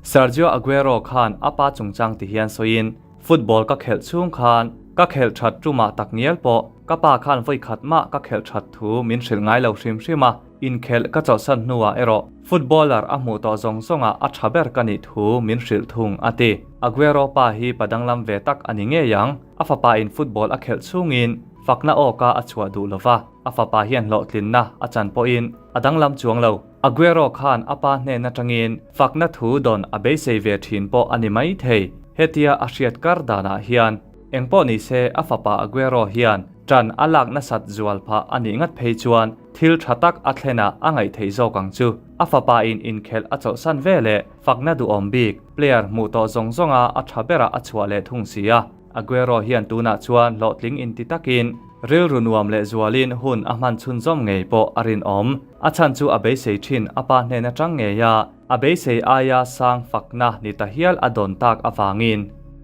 Sergio Aguero khan a pa chungchang ti hian sawiin, Football ka khelh chhung khan ka khelh that tumah tak ngial pawh ka pa khan vawi khat mah ka khelh that thu min hrilh ngai lo hrim hrim a, inkhelh ka chawlhsan hnuah erawh footballer a hmuh tawh zawng zawngah a tha ber ka nih thu min hrilh thung, a ti. Aguero pa hi pa danglam ve tak a ni ngei ang, a fapa in football a khelh chhungin fakna awka a chhuah duh lova, a fapa hian hlawhtlinna a chan pawhin a danglam chuang lo. Aguero khan a pa hnen atangin fakna thu dawn a beisei ve thin pawh a ni mai thei. Hetia a hriat kar danah hian engpawh ni se a fapa Aguero hian tan a lak nasat zual phah a nih ngat phei chuan thil tha tak a thlenah a ngaih theih zawk ang chu. A fapa in inkhelh a chawlhsan ve leh fakna duhawm bik player hmuh tawh zawng zawnga a tha berah a chhuah leh thung si a. Aguero hian tunah chuan hlawhtling inti takin rilru nuam leh zualin hun a hman chhunzawm ngei pawh a rinawm. A chhan chu a beisei thin a pa hnen atang ngei a, a beisei aia sang fakna ni ta hial a dawn tak avangin.